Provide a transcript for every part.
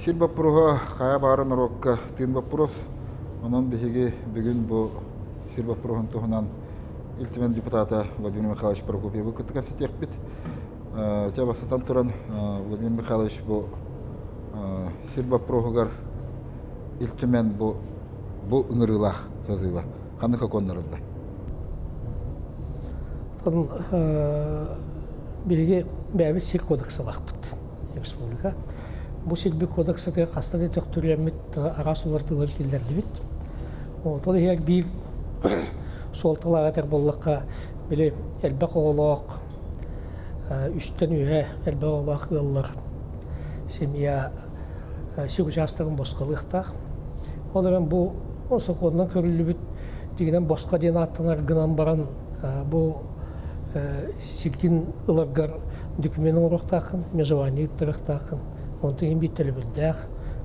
Сир боппуруоһа хайа баҕарар норуокка тыын боппуруос. Онон биһиги бүгүн бу сир боппуруоһун туһунан Ил Түмэн депутата Владимир Михайлович Прокопьевы кытта кэпсэтиэхпит. Чэ, бастатан туран, Владимир Михайлович бу сир боппуруоһугар Ил Түмэн бу бу ыҥырыылаах созыва ханнык сокуоннарыллар? Биһиги бэйэбит сир кодексалаахпыт республика. Бу сирбит кодексатыгар хаста да төхтүрүйэммит араас уларытыылары киллэрдибит. Ол иһигэр биир суолталаах этэр буоллахха, били элбэх оҕолоох, үстэн үһэ элбэх оҕолоох ыаллар семья сир учаастагын босхолуохтаах. Ол эрэн бу сокуонунан көрүллүбүт дьиҥинэн босхо диэн ааттанар гынан баран бу сиргин ыларгар документ оҥоруохтааххын, межевание ыыттарыахтааххын, онтон иһин биир төлөбүрдээх,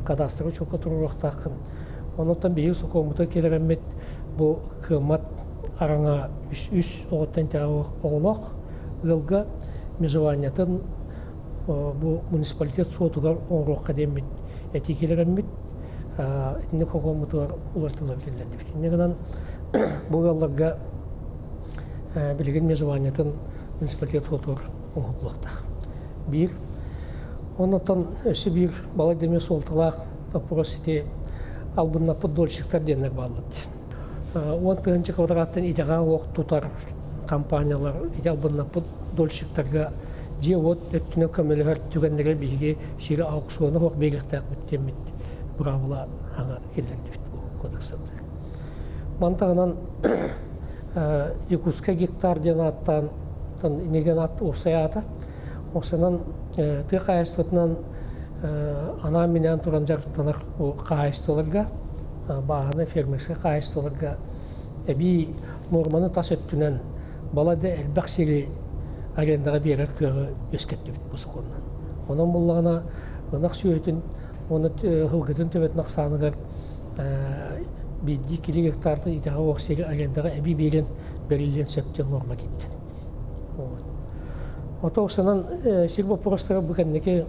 кадастры учуокка туруоруохтааххын. Онон биһиги сокуоммутугар киллэрэммит бу кыаммат араҥа үс оҕоттон оҕолоох ыалга межеваниетын бу муниципалитет суотугар оҥоруохха диэммит этии киллэрэммит итинник сокуоммутугар уларытыллан киллэрдибит. Инньэ гынан бу ыалларга билигин межеваниетын муниципалитет суотугар оҥоһуллуохтаах. Биир. Оннуттан өссө биир балай да эмиэ суолталаах вопрос ити албыннаппыт дольщиктар диэннэр бааллар. 10 000 квадраттан итэҕэ уох тутар компаниялар ити албыннаппыт дольщиктарга дьиэ-уот өттүнэн көмөлөһөр түгэннэрэ биһиги сири аукциону суох биэриэхтээхпит диэммит быраабыла хаҥа киллэрдибит бу кодексатыгар. Мантаҕынан Якутскай гектар диэн ааттаан иннигэн аат уопсай аата. Уопсайынан тыа хаһаайыстыбатынан анаан-минээн туран дьарыктанар хаһаайыстыбаларга, бааһынай фермерскэй хаһаайыстыбаларга эбии нуорманы тас өттүнэн балай да элбэх сири арендаҕа биэрэр кыаҕы үөскэттибит бу сокуонунан. Онон буоллаҕына ынах сүөһүтүн уонна сылгытын төбөтүн ахсааныгар биирдии кили гектартан итэҕэ уох сири арендаҕа эбии биэрэн бэриллиэн сөп диэн нуорма киирдэ. Ото охсунан сир боппуруостара бу кэнники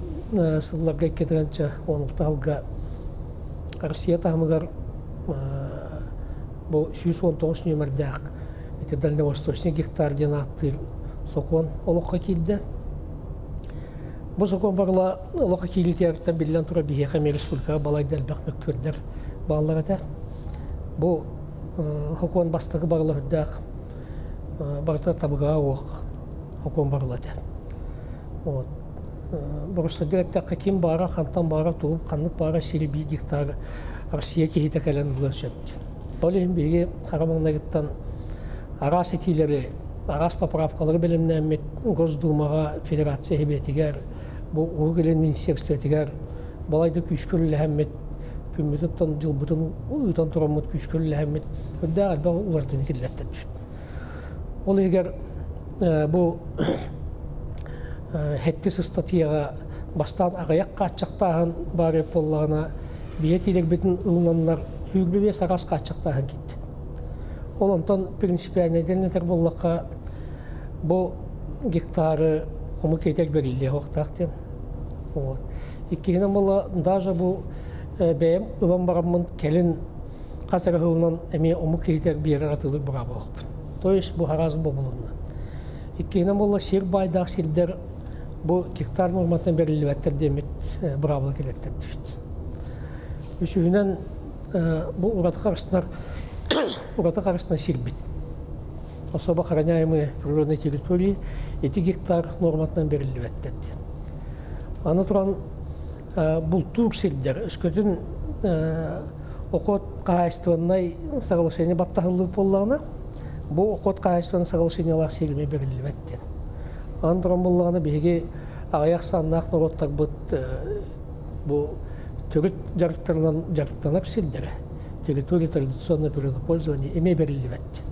сылларга 2016 сылга Россия таһымыгар бу 119 нүөмэрдээх ити дальневосточный гектар диэн ааттыыр сокуон олоххо киирдэ. Бу сокуон барыла олоххо киириитигэр биллэн турар биһиэхэ эмиэ республикаҕа балайда элбэх мөккүөрдэр бааллар этэ. Бу сокуон бастакы барыла үрдээх барыта табыгаһа уох сокуон барыла этэ. Вот. Боростуойдук эттэххэ, ким баара, хантан баара, тугу ханнык баара сири биир гектар Россия киһитэ кэлэн ылыан сөп диэн. Ол иһин биһиги хара маҥнайгыттан араас этиилэри, араас поправкалары бэлэмнээммит Госдумаҕа, Федерация Сэбиэтигэр, бу Уһук Илин министерствотыгар балайда күүскэ үлэлэһэммит, күммүтүн дьылбытын ыытан тураммыт күүскэ үлэлэһэммит, үрдээх элбэх уларытыыны киллэртэрбит. Ол иһигэр бу сэттис ыстатыйаҕа бастаан аҕыйах хааччахтааһын баар буоллаҕына, биһиги этиилэрбитин ылынаннар 25 араас хааччахтааһын киирдэ. Ол онтон принципиальнайдан этэр буоллахха, бу гектары омук этэр бэриллиэ суохтаах диэн. Вот. Иккиһинэн буолла, даже бу бэйэм ылан бараммын кэлин хас эрэ сылынан эмиэ омук киһитигэр биэрэр атыылыыр быраабалаахпын. То есть бу араас бобулунна. Иккиһинэн буолла сир баайдаах сирдэр бу гектар нуорматынан бэриллибэттэр диэммит быраабыла кэлэттэрдибит. Үсүһүнэн бу ураты харыстанар ураты харыстанар сирбит. Особо охраняемые природные территории ити гектар нуорматынан бэриллибэттэр диэн. Аны туран бултуур сирдэр өскөтүн охот хаһаайыстыбаннай соглашение баттаһыллыбыт буоллаҕына, бу охот хаһаайыстыбаннай соглашениелаах сирими бэриллибэт диэн. Аны туран буоллаҕына биһиги аҕыйах саннаах норуоттарбыт бу төрүт дьарыктарынан дьарыктанар сирдэрэ территория традиционного природопользования эмиэ бэриллибэт диэн.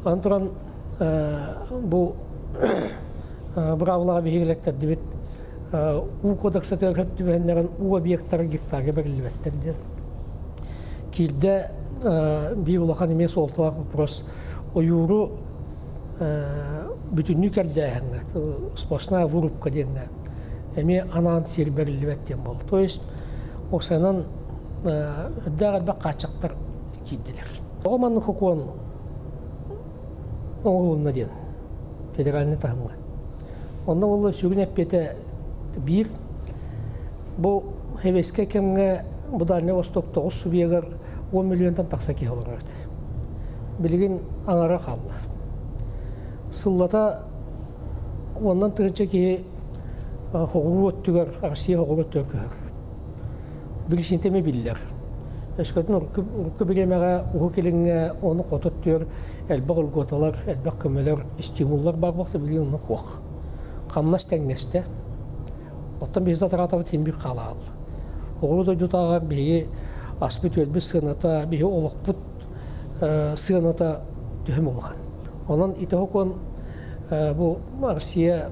Аны туран бу быраабылаҕа биһиги элэктэрдибит уу кодексатыгар сөп түбэһиннэрэн уу объектара гектарга бэриллибэттэр диэн. Киирдэ биир улахан эмиэ суолталаах вопрос ойууру бүтүннүү кэрдээһиҥҥэ сплошная вырубка диэҥҥэ. эмиэ анаан сир бэриллибэт диэн буолла. То есть уопсайынан үрдээх элбэх хааччахтар киирдилэр. Тоҕо маннык сокуон оҥоһулунна диэн федеральнай таһымҥа. Онно буолла сүгүн эппиэтэ биир бу сэбиэскэй кэмҥэ бу Дальнай Восток 9 субъегар 10 миллионтан тахса киһи олорор этэ. Билигин аҥара хаалла. Сыллата уоннан тыһыынча киһи хоҕуруу өттүгэр, Россия хоҕуруу өттүгэр көһөр. Билисинтэ эмиэ биллэр. Өскөтүн урукку бириэмэҕэ Уһук Илиҥҥэ ону хоту өттүгэр элбэх льготалар, элбэх көмөлөр, стимуллар баар буолта билигин онно суох. Хамнас тэҥнэстэ. Оттон биһиги затратабыт син биир хаалаал. Оҕуруу дойдутааҕар биһиги аспыт-үөлбүт сыаната, биһиги олохпут сыаната төһөм улахан. Онон ити сокуон бу Россия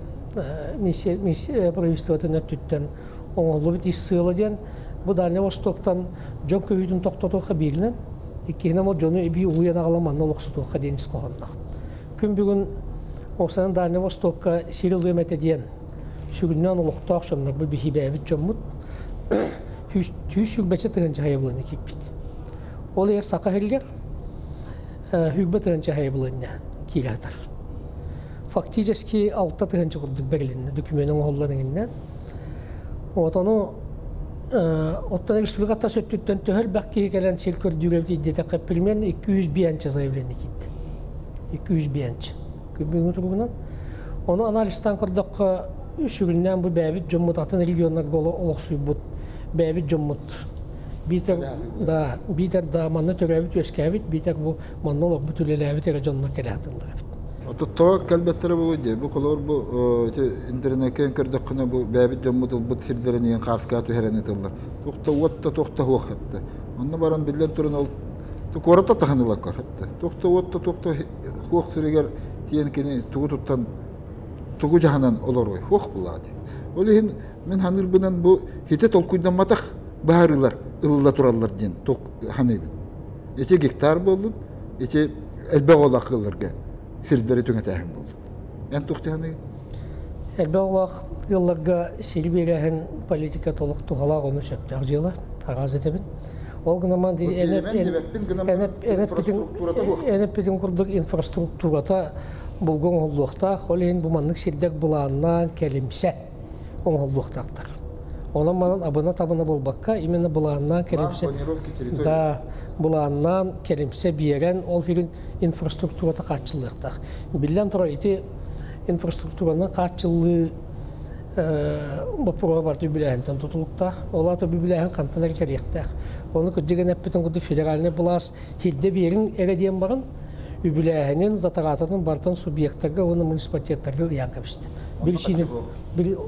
правительствотын өттүттэн оҥоһуллубут ис сыала диэн бу Дальнай Востоктан дьон көһүүтүн тохтотуохха бииринэн, иккиһинэн ол дьону эбии угуйан аҕалан манна олохсутуохха диэн ис хоһоонноох. Күн бүгүн Оксана Дальнай Востокка сир ылыам этэ диэн сүгүннээн олохтоох дьоннорбут биһибээбит дьоммут 120 тыһыынча хайабылыанньа киирбит. Ол иһэр Саха сиригэр 120 тыһыынча хайабылыанньа киирэ сытар. Фактически 6 тыһыынча курдук бэрилиннэ документ оҥоһуллан иҥиннэн. Вот ону оттон республика тас өттүттэн төһө элбэх киһи кэлэн сир көрдүүр эбит диэтэххэ, примерно 200 заявление киирдэ. 200 Бүгүҥҥү туругунан. Ону анализтаан көрдөххө, сүрүннээн бу бэйэбит дьоммут атын регионнарга олохсуйбут бэйэбит дьоммут биитэр да биитэр да манна төрөөбүт үөскээбит биитэр бу манна олорбут үлэлээбит эрэ дьоннор кэлэ сатыыллар эбит. Тоҕо кэлбэттэрэ буолуо дии. Бу холобур бу ити интернеккэ көрдөххүнэ бу бэйэбит дьоммут ылбыт сирдэрин иһин хаарскаҕа түһэрэн ытыллар. Туох да уот да туох да суох эптэ. Онно баран биллэн туран ол куората таһын ылан көр эптэ. Туох да уот да туох да суох сиригэр тиийэн кини тугу туттан тугу дьаһанан олоруой суох буллаҕа дии. Ол иһин мин саныырбынан бу хите толкуйдамматах быһаарыылар ылылла тураллар диэн саныыбын. Ити гектар буоллун, ити элбэх оҕолоох ыалларга сирдэри түҥэтээһин буоллун. Эн туох дьаһаныгын? Элбэх оҕолоох ыалларга сири биэрээһин политика толук туһалаах ону сөптөөх дьыала, араас этэбин. Ол гынан эн эппитин курдук инфраструктурата булгу оҥоһуллуохтаах. Ол иһин бу маннык сирдэр былааннаан кэлимсэ оҥоһуллуохтаахтар. Онон манан абына-табына буолбакка, именно былааннаан кэлимсэ да былааннаан кэлимсэ биэрэн, ол иһин инфраструктурата хааччыллыахтаах. Биллэн турар, ити инфраструктураны хааччыллыы боппуруоһа барыта үбүлээһинтэн тутулуктаах. Ол аата үбүлээһин хантан эрэ кэлиэхтээх. Ону кырдьыгын эппитин курдук федеральнай былаас хирдэ биэриҥ эрэ диэн баран, үбүлээһинин, затараатын барытын субъектарга уонна муниципалитеттарга ыйаан кэбистэ.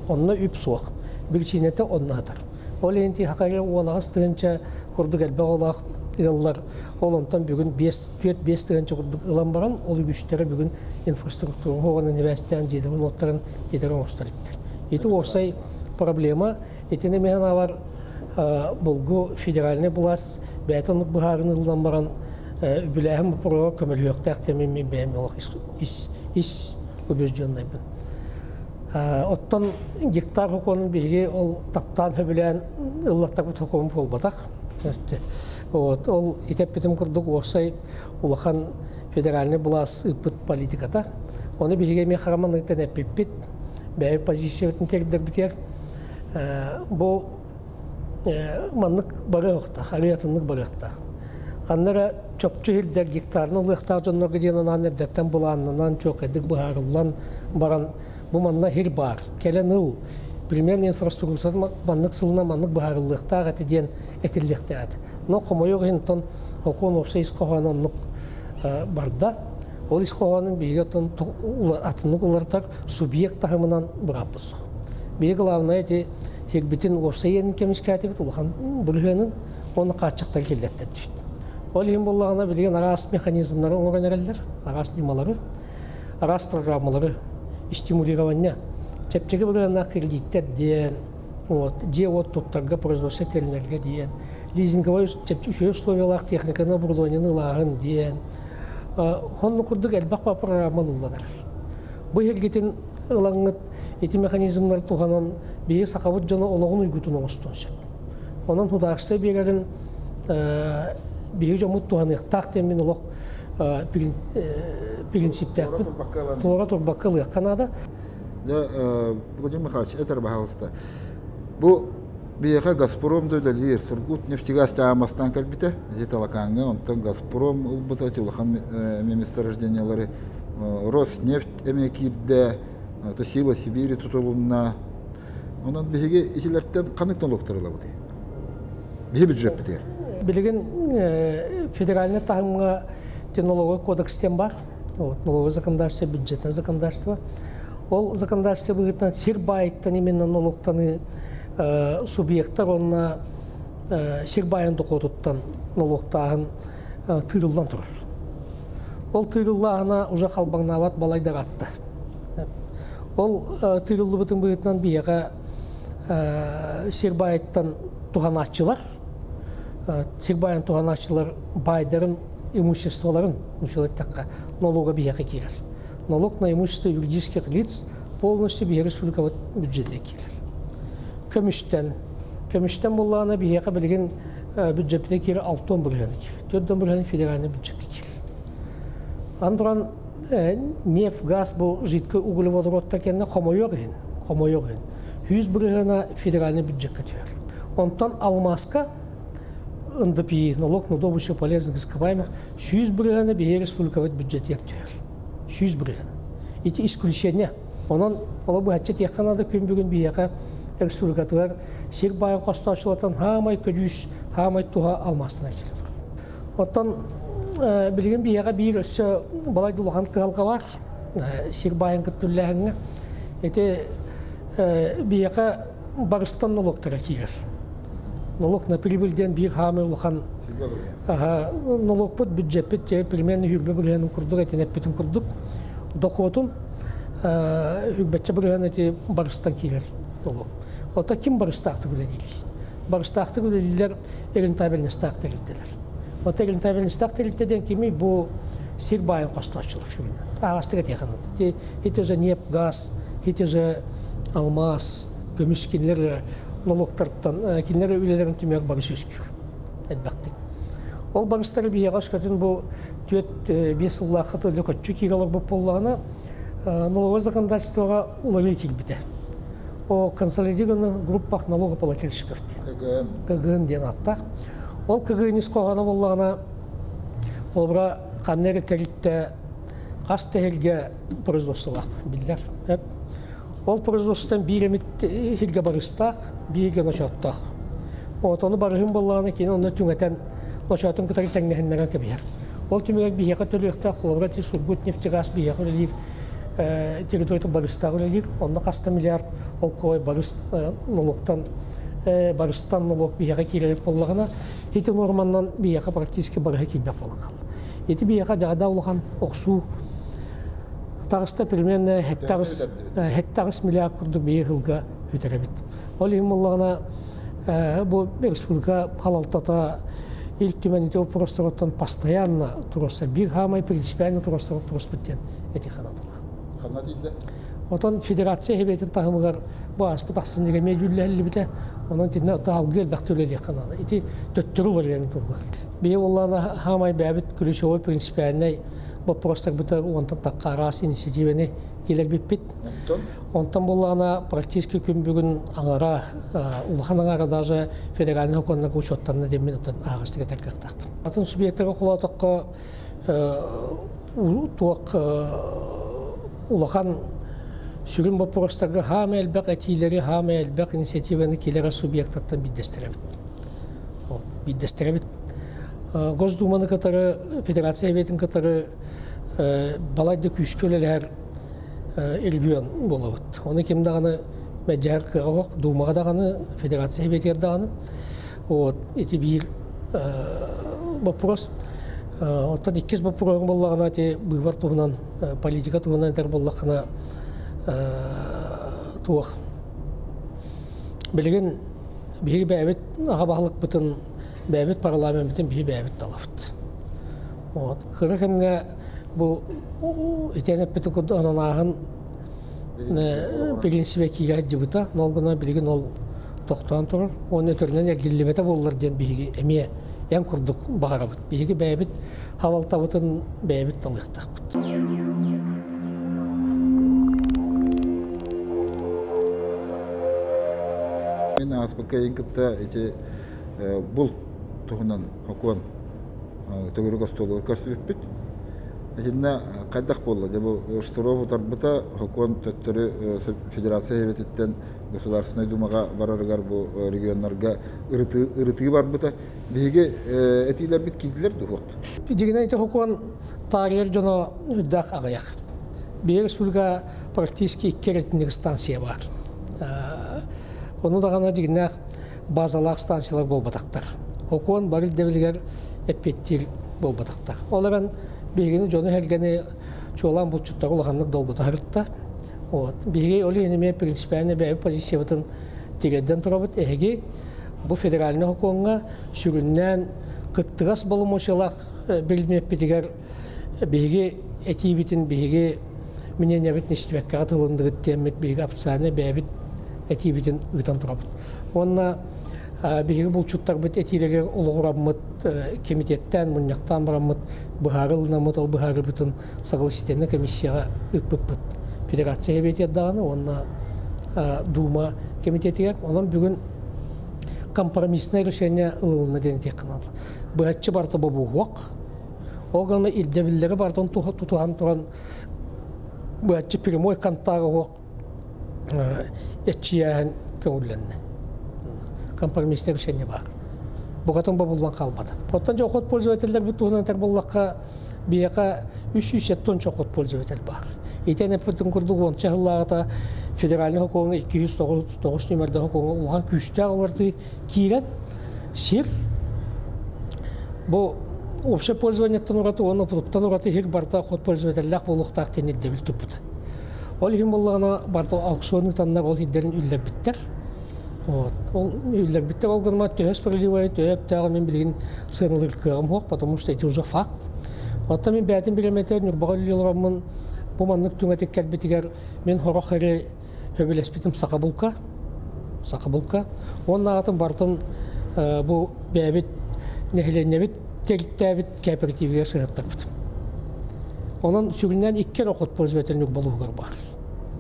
Онно үп суох. Биричиинэтэ онно сытар. Ол иһин хакайга 18 тыһыынча курдук элбэх оҕолоох ыаллар ол онтон бүгүн 4-5 тыһыынча курдук ылан баран, ол үгүстэрэ бүгүн инфраструктура оҕонун ибээстээн дьиэлэрин уоттарын итэр оҥостор иттэр. Ити уопсай проблема итини мен авар булгу федеральный былаас бэйэтин оннук быһаарыны ылан баран үбүлээһин боппуруоһа көмөлөһүөхтээх диэн мин бэйэм олох ис ис убежденныйбын. Оттон гектар сокуонун биһиги ол таптаан сөбүлээн ыллаттарбыт сокуон буолбатах. Вот, ол итеппитим курдук уопсай улахан федеральный былаас ыыппыт политиката. Ону биһиги эмиэ хараманыктан эппиппит, бэйэ позициябытын тиэрдэрбитигэр бу маннык барыахтаах, арыятыннык барыахтаах. Ханна эрэ чопчу сирдэр гектарын ылыахтаах дьоннорго диэн анаан эрдэттэн былааннанан, чуокайдык быһаарыллан баран, бу манна сир баар, кэлэн ыл, примерно инфраструктура маннык сылынан маннык быһаарыллыахтаах этэ диэн этиллиэхтээх этэ. Но хомойуох иһин сокуон уопсай ис хоһооно оннук барда. Ол ис хоһоонун биһиги оттон атыннык уларытар субъект таһымынан бырааппыт суох. Биһиги главное эти сирбитин уопсай кэмискээтибит улахан бырыһыанын уонна хааччахтары киллэртэрдибит. Ол иһин буоллаҕына билигин араас механизмнары оҥорон эрэллэр, араас ньымалары, араас программалары стимулирование. Чэпчэки бырыһыаннаах кредиттэр диэн, вот, дьиэ-уот туттарга, производство тэринэргэ диэн, лизинговай үчүгэй условиялаах техниканы, оборудованиены ылааһын диэн, оннук курдук элбэх программа ылылланар. Бу иһиргитин ылаҥҥыт ити механизмнары туһанан биһиги сахабыт дьоно олоҕун уйгутун оҥостуон сөп. Онон судаарыстыба биэрэрин биһиги дьоммут туһаныахтаах диэн мин олох принциптээхпин. Туора турбакка ылыахха наада. Дьэ, Владимир Михайлович, этэр баһаалыста. Бу биһиэхэ Газпром да үлэлиир, Сургут нефтегаз чаамастаан кэлбитэ, ити Талакааҥҥа, онтон Газпром ылбыта, ити улахан месторождениялары Роснефть эмиэ киирдэ, Сила Сибири тутулунна. Онон биһиги итилэртэн ханнык нолуоктар ылабытый? Биһи бюджеппитигэр. Билигин федеральный таһымҥа налоговый кодекс диэн бар. Вот, налоговое законодательство, бюджетное законодательство. Ол законодательство быһыытынан сир баайыттан именно налогтаны субъектар уонна сир баайын дохуотуттан налогтааһын тыырыллан турар. Ол тыырыллааһына уже халбаҥнаабат балайдар атта. Ол тыырыллыбытын быһыытынан биһиэхэ сир баайыттан туһанааччылар, сир баайын туһанааччылар баайдарын имуществоларын, эттэххэ, налога биһиэхэ киирэр. Налог на имущество юридических лиц полностью биһиэхэ республикабыт бюджетигэр киирэр. Көмүстэн, көмүстэн буллаҕына биһиэхэ билигин бюджеппитэ киирэр 60 бырыһыаны киирэр. 40 бырыһыаны федеральный бюджетка киирэр. Аны туран нефть, газ бу жидкий углеводородтар кэннэ хомойуох иһин, хомойуох иһин 100 бырыһыана федеральный бюджетка түһэр. Онтон алмааска НДПИ, налог на добычу полезных ископаемых, 100 бырыһыана биһиги республикабыт бюджетигэр түһэр. 100 бырыһыан. Ити исключение. Онон ол быһаччы этиэххэ наада күн бүгүн биһиэхэ республикатыгар сир баайын хостоочулартан хаамай көдьүүс, хаамай туһа алмаастан кэлэр. Оттон билигин биһиэхэ биир өссө балай улахан кыһалҕа бар. Сир баайын кыттүллээһиҥҥэ. Ити биһиэхэ барыстан налогтара киирэр. Налог на прибыль диэн биир хаамай улахан налогпут бюджеппит примерно 20 бырыһыанын курдук этин эппитин курдук дохуотун 20 бырыһыан эти барыстан киирэр налог. Ота ким барыстаахтык үлэлиир? Барыстаахтык үлэлииллэр рентабельностаах тэрилтэлэр. Ота рентабельностаах тэрилтэ диэн кими бу сир баайын хостооччулар сүрүннэн. Аагастык этиэхин. Ити же нефть, газ, ити же алмаз, көмүс кинилэр налогтартан кинилэр үлэлэрин түмүгэр барыс үөскүүр. Элбэхтик. Ол барыстары биһиэхэ өскөтүн бу 4-5 сыллаахха төлө көччү киирэ олорбут буоллаҕына, налоговое законодательствоҕа уларыы киирбитэ. О консолидированных группах налогоплательщиков диэн. КГН диэн аттаах. Ол КГН ис хоһооно буоллаҕына, холобура ханна эрэ тэрилтэ хас тэһилгэ производстволаах биллэр. Ол производствотан биир эмит хилгэ барыстаах, бииргэ ночооттоох. Отону барыһын буоллаҕына кини онно түҥэтэн ночоотун кытары тэҥнэһиннэрэн кэбиһэр. Ол түмүгэр биһиэхэ төлүөхтээх холобура ти Сургут нефтегаз биһиэхэ үлэлиир территорията барыстаах үлэлиир. Онно хаста миллиард холкуой барыс налогтан барыстан налог биһиэхэ киирэр буоллаҕына, ити норманнан биһиэхэ практически барыһы киирбэт буолан хаалла. Ити биһиэхэ дьаҕада улахан охсуу таҕыста примерно 78 миллиард курдук биһи сылга үтэрэбит. Ол иһин буоллаҕына бу республика халалтата Ил Түмэн ити вопростороттон постоянно туруорса биир хаамай принципиально туруорса вопроспут диэн эти ханатылах. Ханна тиийдэ? Отон федерация хэбиэтин таһымыгар бу ааспыт ахсынньыга эмиэ дьүүллэһиллибитэ. Онон тиннэ таалгы элбэх үлэлиэх канала. Ити төттөрү уларыйан туһугар. Бие буоллаана хаамай бэбит ключевой принципиальный вопростар бытар уонтан таққа араас инициативаны келер биппит. Онтон буоллаана практически күн бүгүн аңара улахан аңара даже федеральный законнарга учеттарына демин отон аагыстыга тәркәхтаахпын. Атын субъекттерге холоотокко туох улахан сүрүн вопростарга хаама элбэх этиилэри, хаама элбэх инициативаны килерер субъекттартан биддестеребит. Биддестеребит. Госдуманы кытары, федерация бетин кытары балайды күүскөлелер регион болобут. Оны ким даганы мәжәр кыгавак, думага даганы, федерация бетер даганы. Вот, эти бир вопрос. Оттон иккис вопрос боллагана те быыбар туһунан, политика туһунан этэр боллахына туох. Билигин биһиги бэйэбит аҕа баһылыкпытын, бэйэбит парламентын биһи бэйэбит талабыт. Вот. Кыра кэмҥэ бу итиэн эппити курдук ананааһын Принцибэ киирэ сылдьыбыта, ол гынан билигин ол тохтоон турар. Уонна өтөрүнэн эргиллибэтэ буоллар диэн биһиги эмиэ эн курдук баҕарабыт. Биһиги бэйэбит халалтабытын бэйэбит талыахтаахпыт. Мин ааспыкка ыйын кытта ити булт туһунан сокуон төгүрүк остуолугар көрсүбүппүт. Итиннэ хайдах буолла? Дьэ бу Штыров утарбыта, сокуон төттөрү Федерация Сэбиэтиттэн Государственнай Думаҕа барарыгар бу регионнарга ырытыы барбыта. Биһиги этиилэрбит киирдилэр дуу суох? Дьиҥинэн ити сокуон таарыйар дьоно үрдээх аҕыйах. Биһиги республика практически икки эрэ станция баар. Ону даҕаны дьиҥнээх базалаах станциялар буолбатахтар. Сокуон бары ирдэбилигэр эппиэттиир буолбатахтар. Ол эрэн биһигини дьону-сэргэни чуолаан булчуттары улаханнык долгута сырытта. Вот. Биһиги ол иһин эмиэ принципиально бэйэбит позициябытын тириэрдэн турабыт. Эһиги бу федеральнай сокуоҥҥа сүрүннээн кыттыгас боломуочуйалаах билиммиппитигэр биһиги этиибитин биһиги мнениябытын истибэккэҕэ тылынныбыт диэммит биһиги официально бэйэбит этиибитин ыытан турабыт. Уонна биһиги булчуттарбыт этиилэригэр олоҕураммыт кэмитиэттээн мунньахтаан бараммыт быһаарыы ылынаммыт ол быһаарыыбытын согласительнай комиссияҕа ыыппыппыт. Федерация Сэбиэтигэр даҕаны уонна Дума кэмитиэтигэр. Онон бүгүн компромисснай решение ылылынна диэн этиэххэ наада. Быһаччы барыта бобууһуох. Ол гынан ирдэбиллэри барытын тутуһан туран быһаччы прямой контакт уһуох эччийээһин көҥүллэннэ. Компромиссное решение баар. Букатын бобуллан хаалбата. Оттон дьэ охот пользователлэрбит туһунан этэр буоллахха, биһиэхэ 370 охот пользователь баар. Итиэн эппитин курдук уонча сыллааҕыта федеральнай сокуоҥҥа 209 нүмердээх сокуоҥҥа улахан күүстээх уларытыы киирэн сир бу общее пользованиеттан ураты уонна путуттан ураты сир барыта хот пользователлээх буолуохтаах диэн ирдэбил турбута. Ол иһин буоллаҕына барыта аукцион ыытаннар ол сирдэрин үллэрбиттэр. Вот. Ол үллэрбиттэр ол гынан төһө справедливай, төһө өптөөҕү мин билигин сыаналыыр кыаҕым суох, потому что это уже факт. Оттон мин бэйэтин билэмэтэ Ньурбаҕа үлэлии олороммун бу маннык түҥэтик кэлбитигэр мин сорох эрэ сөбүлэспитим сахабулка сахабулка уонна аатын барытын бу бэйэбит нэһилиэнньэбит тэрилтээбит кооперативигэр сыһыаттарбыт. Онон сүрүннээн икки эрэ охот пользователь Ньурба баар.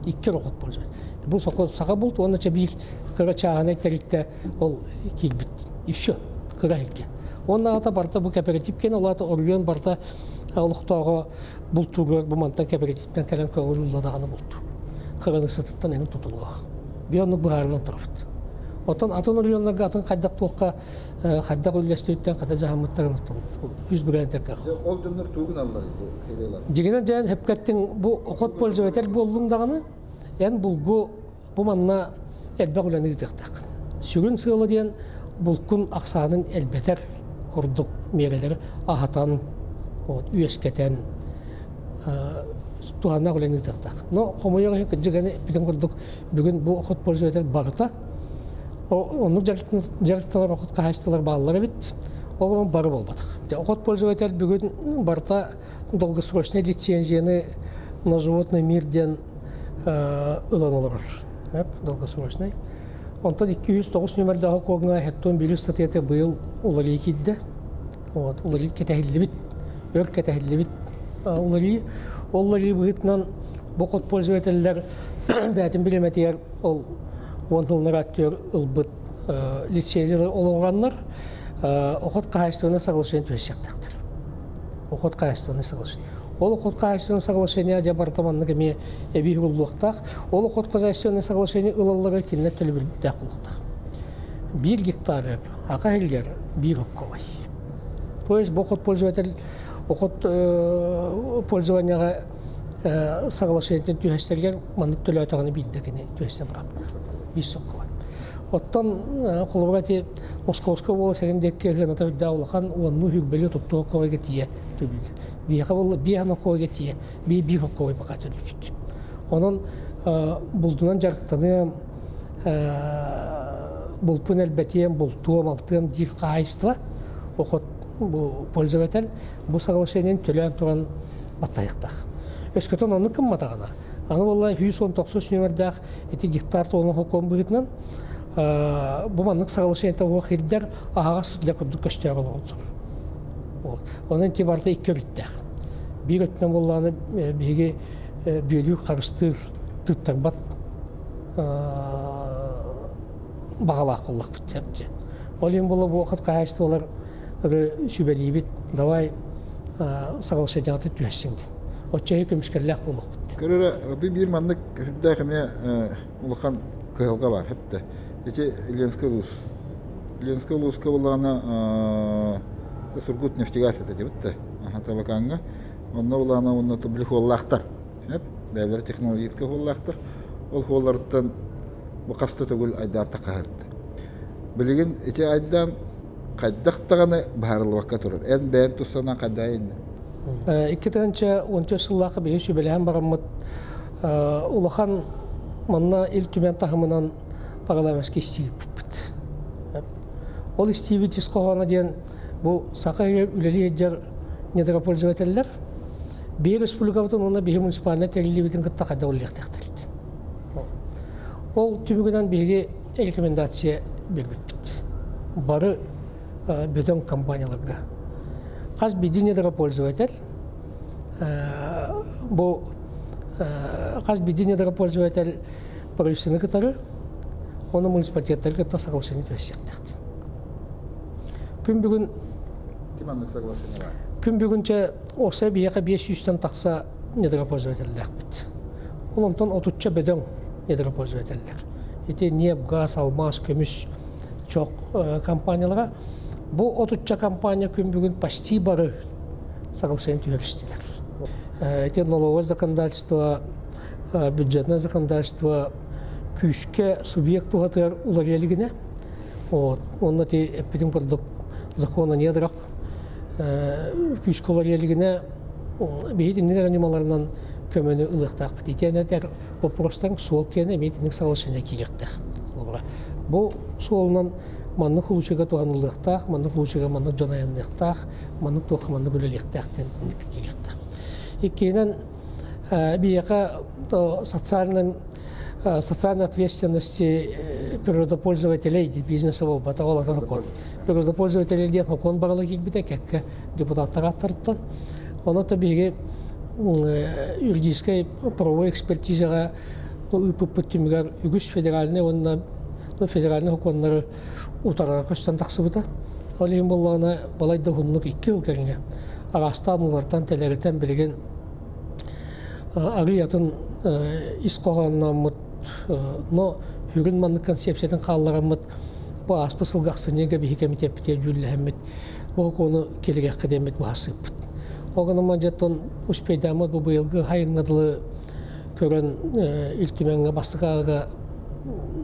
Икки эрэ охот пользователь. Бу саха булт уонна биир кыра чааһынай тэрилтэ ол киирбит. И все, кыра иһиргэ. Уонна аата барыта бу кооператив киэн, ол аата оройуон барыта олохтооҕо бултууругар бу мантан кэпэрэтииптэн кэлэн көҥүл ылла даҕаны бултуур. Кыраныыссатыттан эҥин тутулуох. Биир оннук быһаарынан турабыт. Оттон атын оройуоннарга атын хайдах туохха хайдах үллэстибиттэн хата дьаһаммыттарын оттон үс брэндергэ. Ол дьоннор тугун аллар бу херелар? Дьигинэн дьээн хепкеттин бу охот пользователь буоллуҥ даҕаны эн булгу бу манна элбэх үлэни ыытыахтааххын. Сүрүн сыала диэн булкун ахсаанын элбэтэр курдук миэрэлэри аһатан, вот, үөскэтэн туһаннаах үлэни ыытыахтаах. Но хомойуох иһин кырдьык эппитин курдук бүгүн бу охот пользователь барыта оннук дьарыктанар охот хаһаайыстыбалар бааллар эбит. Ол бары буолбатах. Охот пользователь бүгүн барыта долгосрочный лицензияны на животный мир диэн ылан олорор. Долгосрочный. Онтон 209 нүмердээх округҥа хеттон биир ыстатыйата быйыл уларыйыы киирдэ. Вот, уларыйыы кэтэһиллибит, өр кэтэһиллибит уларыйыы. Ол уларыйыы быһыытынан бу хот пользователлэр бэйэтин билимэтигэр ол уон сыллар аттыгар ылбыт лицензиялар олоҕураннар охот хаһаайыстыбаны соглашение түһэсиэхтээхтэр. Охот хаһаайыстыбаны соглашение. Ол охот хаһаайыстыбаны соглашение дьэ барыта маннык эмиэ эбии уһуллуохтаах. Ол охот хозяйственное соглашение ылалларыгар кинилэр төлөбүрдээх буолуохтаах. Биир гектар ака иһиллэр биир окковай. То есть бу охот пользователь охот пользованияҕа соглашениетын түһэстэригэр маннык төлөөтөҕүнэ биирдэ кини түһэстэн бырапта. Биир сокковай. Оттон холобура ити Московская область сэрин диэки ыһыаната үрдээх улахан уоннуу хүрбэли туттуу окковайга тиийэ төлүүллэр. Биһиэхэ буолла биэс окковайга тиийэ, биир биир окковай пока төлүүбүт. Онон булдунан дьарыктаныам, булпун элбэтиэм, бултуом, алтыам диир хаһаайыстыба охот бу пользователь бу соглашениен төлөөн туран баттайыктаах. Өскөтөн оннук гымматаҕына, Аны буолла 119 нүөмэрдээх ити гектар туона хокуон быһыытынан бу маннык соглашение уох ирдэр аһаҕас для курдук көстөөх олороллор. Онон ити барыта икки өрүттээх. Биир өттүнэн буоллаҕына биһиги бүөлүүр харыстыыр тыттарбат баҕалаах буоллахпыт дьэ. Ол иһин буолла бу вакыт хаһаайыстыбалар сүбэлиибит, давай соглашениеҕа түһэссиҥ диэн. Оччо көмүскэллээх буолуохпут. Көрөрө биир маннык үрдээх эмиэ улахан кыһалҕа бар хэптэ. Ити Ленскэй улуус. Ленскэй улууска буллаҕына Сургут нефтегаз этэ дебит Табакаҥҥа. Онно булаана онно били хуоллаахтар. Бэйэлэрэ технологическай хуоллаахтар. Ол хуолларыттан бу хаста төгүл айдаан тахаһырды. Билигин ити айдаан хайдах даҕаны быһаарыллыбакка турар. Эн бэйэн тус санаан хайдаа иннэ? 2014 сыллаахха биһи сүбэлэһэн бараммыт улахан манна Ил Түмэн таһымынан парламентский истиибиппит. Ол истиибит ис хоһооно диэн бу саха үлэлии сылдьар недропользователлэр биир республикабытын уонна биһи муниципальнай тэриллиибитин кытта хайдах үлэлиэхтээхтэр. Ол түмүгүнэн биһиги рекомендация биэрбиппит. Бары бөдөҥ компанияларга. Хас биирдии недропользователь бу хас биирдии недропользователь правительствоны кытары оны муниципалитеттары кытта соглашение түһэсиэхтээхтин. Күн бүгүн Күн бүгүнчэ ОСЭ биһиэхэ 500-тэн тахса недропользователлээхпит. Ол онтон отучча бөдөҥ недропользователлэр. Ити ньиэп, газ, алмаас, көмүс чох компаниялара. Бу отучча компания күн бүгүн почти бары соглашение түһэристилэр. Ити налоговое законодательство, бюджетное законодательство күүскэ субъект туһатыгар уларыйа илигинэ. Вот. Онно ти эппитим курдук закон о недрах күүскэ уларыйа илигинэ биһи итинник эрэ ньымаларынан көмөнү ылыахтаахпыт. Итиэнэ этэр боппуруостан суол киэнэ эмиэ итинник соглашение киириэхтээх. Холобура, бу суолунан маннык случайга туһаныллыахтаах, маннык случайга маннык дьон айанныахтаах, маннык туохха маннык үлэлиэхтээх диэн киириэхтээх. Иккиһинэн, биһиэхэ социальный социальной ответственности природопользователей бизнеса буолбата ол атын сокуон. Природопользователей диэн сокуон барыла киирбитэ кэккэ депутаттар ааттарыттан. Онон биһиги юридическай правовой экспертизаҕа ыыппыппыт түмүгэр үгүс федеральнай уонна федеральнай сокуоннары утарара көстөн тахсыбыта. Ол иһин буоллаҕына балай да уһуннук икки сыл кэриҥэ араастаан уларытан тэлэритэн билигин арыый атын ис хоһооннооммут, но сүрүн маннык концепциятын хааллараммыт бу ааспыт сылга ахсынньыга биһи кэмитиэппитигэр дьүүллэһэммит бу сокуону киллэриэххэ диэммит быһаарсыыппыт. Ол гынан дьэ успейдааммыт бу быйылгы хайыҥҥа дылы көрөн Ил Түмэҥҥэ бастакы ааҕыга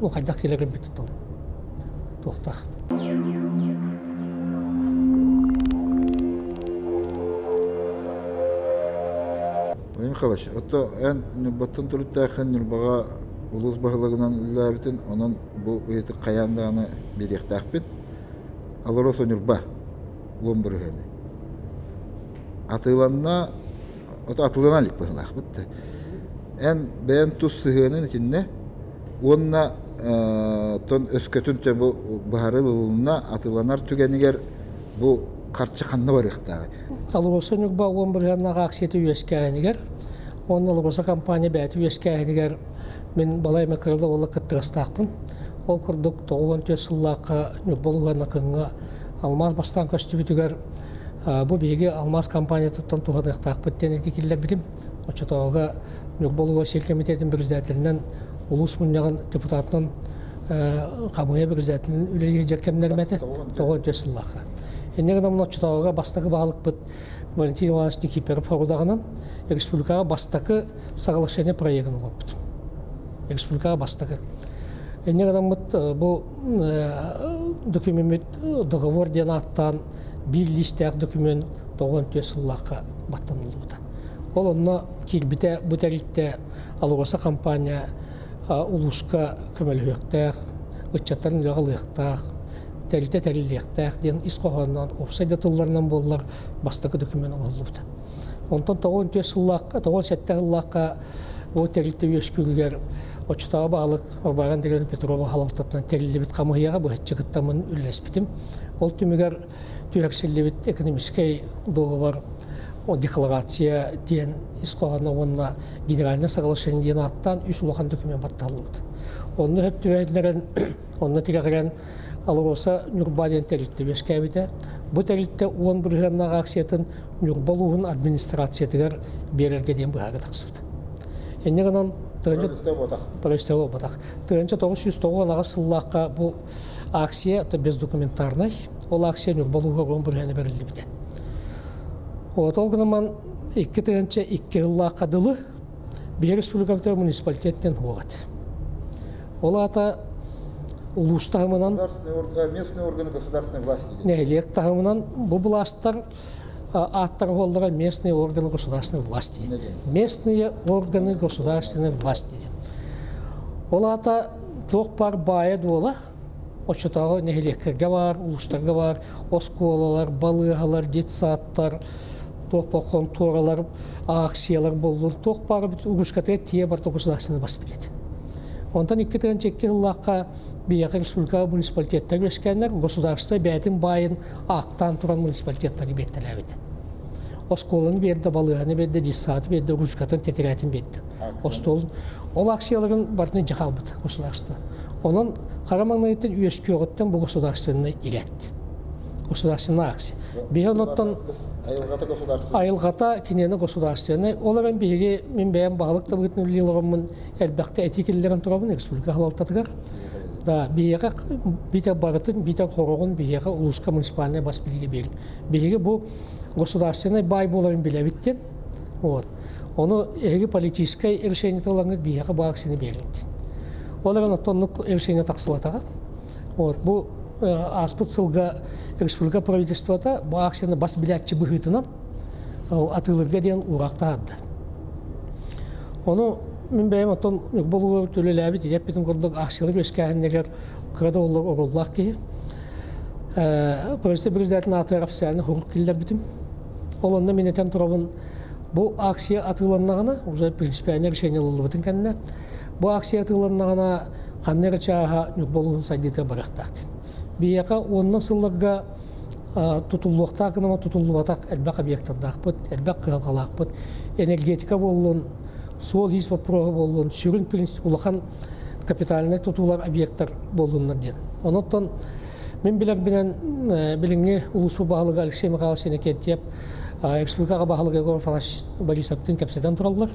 ну хайдах киллэрэрбит туохтаах. Владимир Михайлович, ото эн Ньурбаттан төрүттээххин Ньурбаҕа улуус баһылыгынан үлэлээбитин, онон бу ыйытык хайаан даҕаны биэриэхтээхпит. Алроса Ньурба уон бырыһыаны. Атыыланна, ото атыылана илик быһыылаахпыт да. Эн бэйэн тус сыһыанын итиннэ уонна тон өскөтүн бу быһаарылынна атыыланар түгэнигэр бу харчы ханна барыахтааҕый? Алроса Ньурба уон бырыһыаннаах акцията үөскээһинигэр уонна Алроса компания бэйэтэ үөскээһинигэр мин балай эмэ кырала уола кыттыгастаахпын. Ол курдук 94 сыллаахха Ньурба улууһа Накыҥҥа алмаас бастаан көстүбүтүгэр бу биһиги алмаас компаниятыттан туһаныахтаахпыт диэн этии киллэрбитим. Оччотооҕуга Ньурба улууһа сир кэмитиэтин председателинэн улуус мунньаҕын депутатынан хамыыһыйа председателин үлэлии сылдьар кэмнэрим этэ. 94 сыллаахха. Инньэ гынан оччотооҕуга бастакы баһылыкпыт Валентин Иванович Никифоров хорудаҕынан республикаҕа бастакы соглашение проегын оҥорбут. Республикаҕа бастакы. Инньэ гынаммыт бу докумеммит договор диэн ааттаан биир лиистээх документ 94 сыллаахха баттаныллыбыта. Ол онно киирбитэ бу тэрилтэ АЛРОСА компания улууска көмөлөһүөхтээх, ыччаттарын үлэҕэ ылыахтаах, тэрилтэ тэриллиэхтээх диэн ис хоһоонунан уопсай да тылларынан буоллар бастакы документ оҥоһуллубута. Онтон 94 сыллаахха, 97 сыллаахха Ол тэрилтэ үөскүүрүгэр оччотооҕу баһылык Варвара Андреевна Петрова салалтатынан тэриллибит хамыыһыйаҕа быһаччы кыттаммын үлэлэспитим. Ол түмүгэр түһэрсиллибит экономическай договор декларация диэн ис хоһооно уонна генеральное соглашение диэн ааттаан үс улахан документ баттаһыллыбыт. Онно сөп түбэһиннэрэн, онно тирэҕирэн АЛРОСА Ньурба диэн тэрилтэ үөскээбитэ. Бу тэрилтэ 10 бырыһыаннаах акциятын Ньурба улууһун администрациятыгар биэрэргэ диэн быһаарыы тахсыбыта. Инньэ гынан правительство буолбатах. 1998 сыллаахха бу акция это бездокументарнай. Ол акция Ньурба улууһугар 10 бырыһыана бэриллибитэ. Вот ол гынан 2002 сыллаахха дылы биһиги республикабытыгар муниципалитеттен суох. Ол аата улуус таһымынан местные органы государственной власти. Нэһилиэк таһымынан бу былаастар ааттара буоллара местные органы государственной власти. Местные органы государственной власти. Ол аата туох бар баайа дуола оччотооҕу нэһилиэккэргэ бар, улуустарга бар, оскуолалар, балыыһалар, детсадтар, туох бар хонтуоралар, акциялар боллун, туох бар улуускатыгар тиийэ барыта государственный бас билет. Онтон 2002 сыллаахха биһиэхэ республика муниципалитеттар үөскээннэр государство бэйэтин баайын аактаан туран муниципалитеттары биэртэлээбит. Оскуоланы биэрдэ, балыыһаны биэрдэ, детсады биэрдэ, ручкатын, тэтэрээтин биэрдэ. Остуолун. Ол акцияларын барытын дьэ хаалбыт государство. Онон хара маҥнайыттан үөскүөҕүттэн бу государственный ирээт. Государственная акция. Биһи онуттан айылҕата государственный. Айылҕата киниэни государственный. Ол эрэн биһиги мин бэйэм баһылык да быһыытынан үлэлии олороммун элбэхтэ этии киллэрэн турабын республика салалтатыгар. Да, биһиэхэ биитэр барытын, биитэр хороҕун биһиэхэ улууска муниципальнай бас билиигэ биэрин. Биһиги бу государственный баай буоларын билэбит диэн. Вот. Ону эһиги политическай решение ылаҥҥыт биһиэхэ бу акцияны биэриҥ диэн. Ол эрэн оттон оннук решение тахсыбатаҕа. Вот бу ааспыт сылга республика правительствота бу акцияны бас билээччи быһыытынан атыылырга диэн уураах таһаарда. Ону мин бэйэм оттон Ньурба улууһугар үлэлээбит эппитим курдук акциялар үөскээһиннэригэр кыра да буоллар оруоллаах киһи. Правительство председателин аатыгар официально сурук киллэрбитим. Ол онно мин этэн турабын, бу акция атыыланнаҕына, уже принципиальное решение ылыллыбытын кэннэ, бу акция атыыланнаҕына ханна эрэ чааһа Ньурба улууһун сайдыыта барыахтаах диэн. Биһиэхэ уонна сылларга тутуллуохтаах гынама тутуллубатах элбэх объектардаахпыт, элбэх кыһалҕалаахпыт. Энергетика буоллун, суол-иис боппуруоһа буоллун, сүрүн принцип улахан капитальнай тутуулар объекттар буоллуннар диэн. Онон мин билэрбинэн билиҥҥи улууспут баһылыга Алексей Михайлович Иннокентьев республикаҕа баһылыга Егор Афанасьевич Борисовтыын кэпсэтэн тураллар.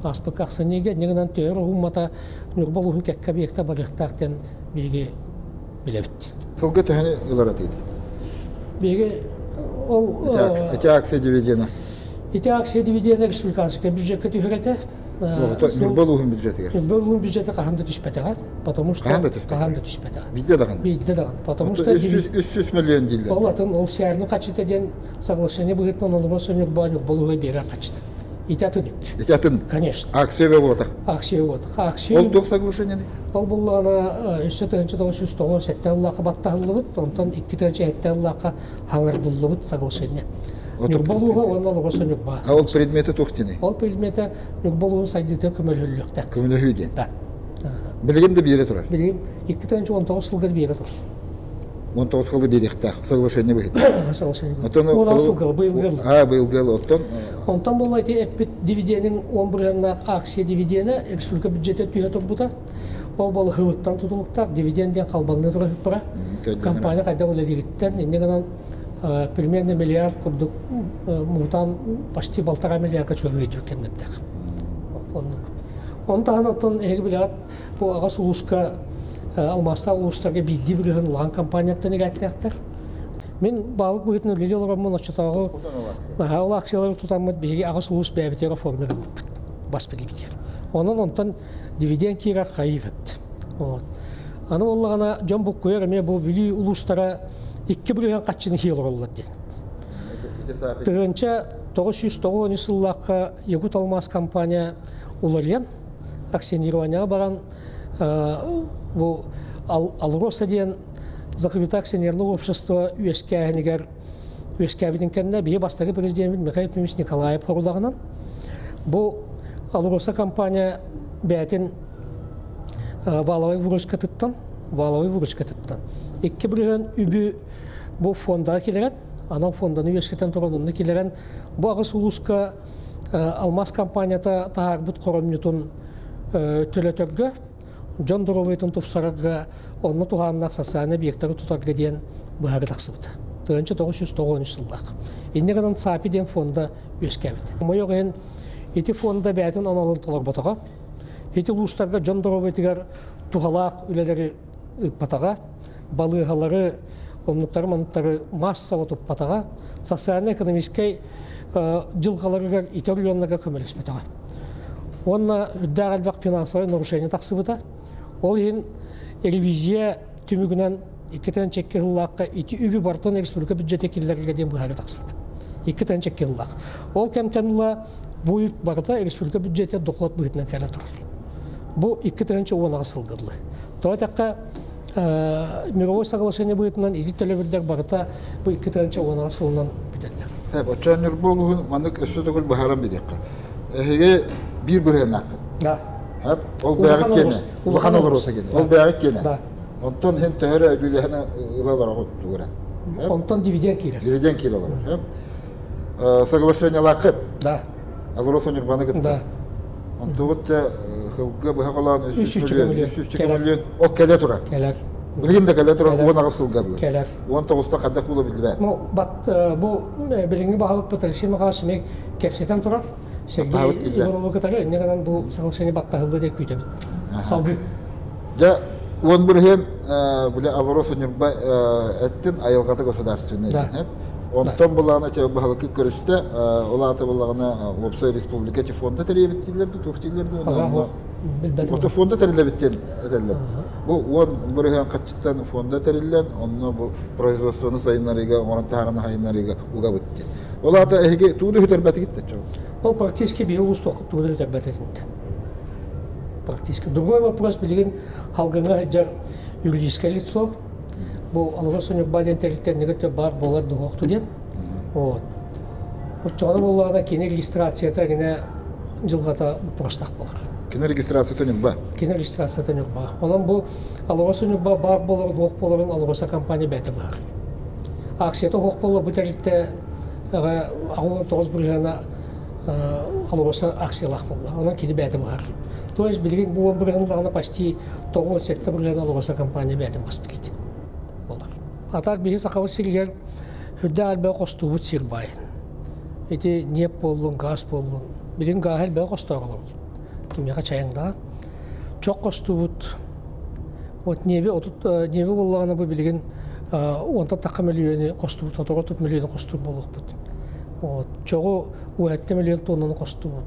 Ааспыкка ахсынньыга иннигинэн төһөр уһуммата Ньурба улууһун кэккэ объекта барыахтаах диэн биһиги билэбит. Сылга төһөнү ылар этигит? Биһиги ол Ити акция дивидена. Ити акция дивидена республиканскай бюджекка түһэр этэ. Ньурба улууһун бюджетигэр. Ньурба улууһун бюджети хаһан да түспэтэҕэ, потому что Хаһан да түспэтэҕэ. Хаһан да түспэтэҕэ. Биирдэ даҕаны. Биирдэ даҕаны. Потому что 300 миллион дииллэр. Ол атын ол сээрни хачыта диэн соглашение быһыытынан олорбос Ньурба Ньурба улууһа биэрэр хачыта. Ити атын үп. Ити атын. Конечно. Акция буолбатах. Акция буолбатах. Акция Ол туох соглашение? Ол буллаҕына өссө 1997 сыллаахха баттаһыллыбыт, онтон 2007 сыллаахха хаҥардыллыбыт соглашение. Ньурба улууһа уонна Олоҕосо Ньурба. А ол предмети туох диэний? Ол предмете Ньурба улууһун сайдыыта көмөлөһүллүөхтээх. Көмөлөһүү диэн. Да. Билигин да биэрэ турар. Билигин 2019 сылгар биэрэ турар. 19 сылга биэриэхтээх соглашение быһыытынан. Соглашение. Оттон сылга быйылгы. А быйылгы оттон Онтон буолла ити эппит дивиденин 10 бырыһыаннаах акция дивиденэ республика бюджете түһэ турбута. Ол буола хылыттан тутулуктаах дивиденд диэн халбаҥныы турар компания хайдах үлэлиириттэн инньэ гынан примерно миллиард курдук муҥутаан почти 1,5 миллиардка чугаһыы кэмнэрдээх. Оннук. Оны таһынан оттон эһиги билэҕит бу аҕас улууска алмаастаах улуустарга биирдии бырыһын улахан компанияттан ирээттээхтэр. Мин баалык быһыытынан үлэлии олороммун оччотооҕу ол акциялары тутаммыт биһиги аҕыс улуус бэйэбитигэр оформлен ылбыппыт бас билибитигэр. Онон онтон дивиденд киирэр хайыыр эбит. Вот. Аны буоллаҕына дьон буккуйар эмиэ бу Бүлүү улуустара 2 бырыһыан хаччыны хиэл олороллор диэн. 1993 сыллаахха Якут Алмаз компания уларыйан акционированияҕа баран бу Алроса диэн закрытое акционерное общество үөскээһинигэр үөскээбитин кэннэ биһи бастакы президеммит Михаил Ефимович Николаев хорудаҕынан бу АЛРОСА компания бэйэтин валовой выручкатыттан, валовой выручкатыттан 2% үбү бу фондаҕа киллэрэн, анал фонданы үөскэтэн туран онно киллэрэн, бу аҕыс улууска алмаас компанията таһаарбыт хоромньутун төлөтөргө, дьон доруобуйатын тупсарарга, онно туһааннаах социальнай объектары тутарга диэн быһаарыы тахсыбыта. 1993 сыллаах. Инньэ гынан ЦАПИ диэн фонда үөскээбит. Хомойуох иһин, ити фонда бэйэтин аналын толорботоҕо. Ити улуустарга дьон доруобуйатыгар туһалаах үлэлэри ыыппатаҕа, балыыһалары, оннуктары-манныктары маассаба туппатаҕа, социально-экономическай дьылҕаларыгар ити оройуоннарга көмөлөспөтөҕө. Уонна үрдээх элбэх финансовай нарушение тахсыбыта. Ол иһин ревизия түмүгүнэн 2 тыһыынча 2 сыллаахха ити үбү барытын республика бюджете киллэрэргэ диэн быһаарыы тахсыбыт. 2 тыһыынча 2 сыллаах. Ол кэмтэн ыла бу үп барыта республика бюджете дохуот быһыытынан кэлэ турар. Бу 2018 сылга дылы. Тоҕо этэххэ, мировой соглашение быһыытынан ити төлөбүрдэр барыта бу 2018 сылынан бүтэллэр. Сөп, оччоон Ньурба улууһун маннык өссө төгүл быһааран биэриэххэ. Эһиги биир бырыһыаннааххыт. Да. Хөп, ол бэйэҕит киэнэ. Улахан олоруоса киэнэ. Ол бэйэҕит киэнэ. Да. Онтон хин төһөрө үлэһэн ыла олороҕут тугура. Онтон дивиденд киирэр. Дивиденд киирэр олорор. Соглашениелааххыт. Да. АЛРОСА Ньурбаны кытта. Да. Онтугут хылга быһа холоон 300 миллион. 300 миллион ол кэлэ турар. Кэлэр. Билигин да кэлэ турар 18 сылга дылы. Кэлэр. 19-та хайдах буола биллибэт. Ну, бат бу билиҥҥи баһылыкпыт Алексей Михайлович эмиэ кэпсэтэн турар. Сергей Ивановы кытары инньэ гынан бу соглашение баттаһыллы диэн күүтэбит. Салгыы. Дьэ, 10% били АЛРОСА Ньурба эттин айылҕата государственный. Да. Онтон булаана баһылыкы көрүстэ, ол аата булаҕына уопсай республика фонда тэрийэбит дииллэр дуу, туох дииллэр дуу? Билбэтим. Ото фонда тэриллэбит диэн этэллэр. Бу 10% хаччыттан фонда тэриллэн, онно бу производствоны сайыннарыыга, оҥорон таһаараны сайыннарыыга угабыт диэн. Ол аата эһиги тууду үтэрбэтигит да Ну, практически биһи улуус тууду үтэрбэтитинтэн. Практически. Другой вопрос, билигин халгыҥа сылдьар юридическое лицо, бу АЛРОСА Ньурба диэн тэрилтэннигэ баар буолар дуһуохту диэн. Вот. Оччоҕуна буоллаҕына кини регистрацията гинэ дьылҕата боппуруостаах буолар. Кини регистрацията Ньурба. Кини регистрацията Ньурба. Онон бу АЛРОСА Ньурба баар буоларын, суох буоларын АЛРОСА компания бэйэтэ быһар. Акцията суох буолла бу тэрилтэ 89% АЛРОСА акциялаах буолла. Онон кини бэйэтэ быһар. То есть билигин бу 10% почти 97% АЛРОСА компания бэйэтин бас билит болар. А так биһи Сахабыт сиригэр үрдээх элбэх хостуубут сир баай. Ити ньиэп буоллун, газ буоллун. Билигин гааһы элбэх хостоох олорол. Кимиэхэ чайыҥдаах. Чох хостуубут. Вот ньиэби отут ньиэби буоллаҕына бу билигин уонтан тахха мөлүйүөнү хостуубут, сотору 30 миллиону хостуур буолуохпут. Вот. Чоҕу 17 миллион тоннаны хостуубут.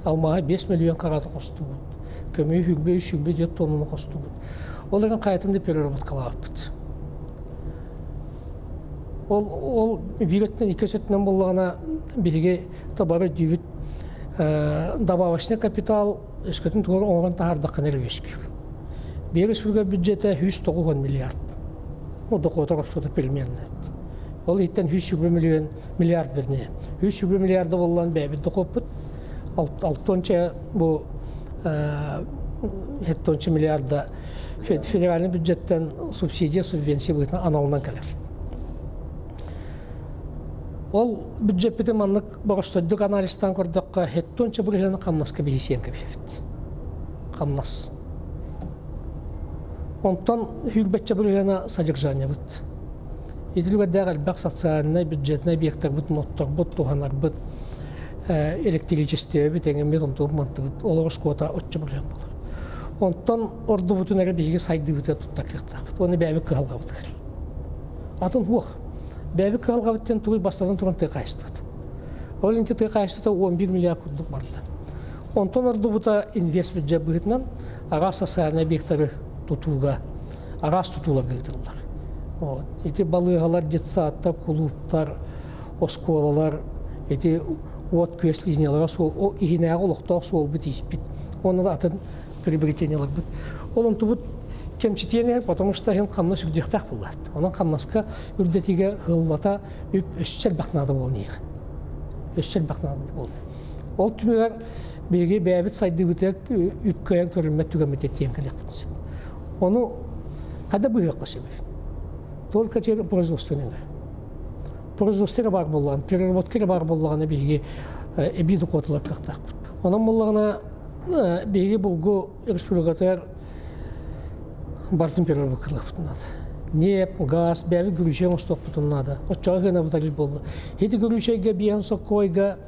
Алмааһы 5 миллион караты хостуубут. Көмүһү хүрбэ 324 тоннаны хостуубут. Ол эрэн хайатын да переработкалаабыппыт. Ол биир өттүнэн, икки өттүнэн буоллаҕына биһиги бары өйдүүбүт добавочный капитал өскөтүн тугу оҥорон таһаардаххына эрэ үөскүүр. Биир республика бюджета 190 миллиард. Ну, дохуота расхода переменная. Ол иһиттэн 120 миллион миллиард вернее. 120 миллиарда буоллан бэйэбит дохуоппут. Алтонча бу хеттонча миллиарда федеральный бюджеттен субсидия, субвенция быһыытынан аналынан кэлэр. Ол бюджеппитин маннык боростойдук анализтаан көрдөххө, хеттонча бырыһыаны хамнаска биһисиэн кэбиһэбит. Хамнас. Онтон хүрбэччэ бырыһыана содержаниебыт. Итилгэрдээх элбэх социальнай, бюджетнай объекттарбыт, мотторбут, туһанарбыт, электричествебит, эҥэммит, онтубут, мантыбыт, олор оскуота оччо бырыһыан болар. Онтон ордубутун эрэ биһиги сайдыыбытыгар туттар кыахтаахпыт. Уонна бэйэбит кыһалҕабытыгар. Атын суох. Бэйэбит кыһалҕабыт диэн тугуй бастатан туран тыа хаһаайыстыбата. Ол инти тыа хаһаайыстыбата 11 миллиард курдук барда. Онтон ордубута инвест бюджет быһыытынан араас социальнай объектары тутууга, араас тутууларга ыытыллар. Вот. Ити балыыһалар, детсадтар, кулууптар, оскуолалар, ити уот күөс линиялара суол, иһинээҕи олохтоох суолбут ииспит. Онно да атын приобретенияларбыт. Ол онтубут кэмчитиэн потому что иһин хамнас үрдүөхтээх буолла. Онон хамнаска үрдэтигэ хыллата үп өссө элбэх наада буолан иһэр. Өссө элбэх наада буолла. Ол түмүгэр Биһиги бэйэбит сайдыыбытыгар үп кыайан көрүммэт түгэммит тиийэн кэлиэхпит сөп. Ону хада быһыахха сөбүй? Только через производственный. Производство эрэ баар буоллаҕына, переработка эрэ баар буоллаҕына биһиги эбии дохуотулар кыахтаахпыт. Онон буоллаҕына биһиги булгу республикатыгар барытын переработкалыахпытын наада. Ньиэп, гаас, бэйэбит гүрүүчэй оҥостуохпутун наада. Оччоҕо гына тариф буолла. Ити гүрүүчэйгэ биэһин соккуойга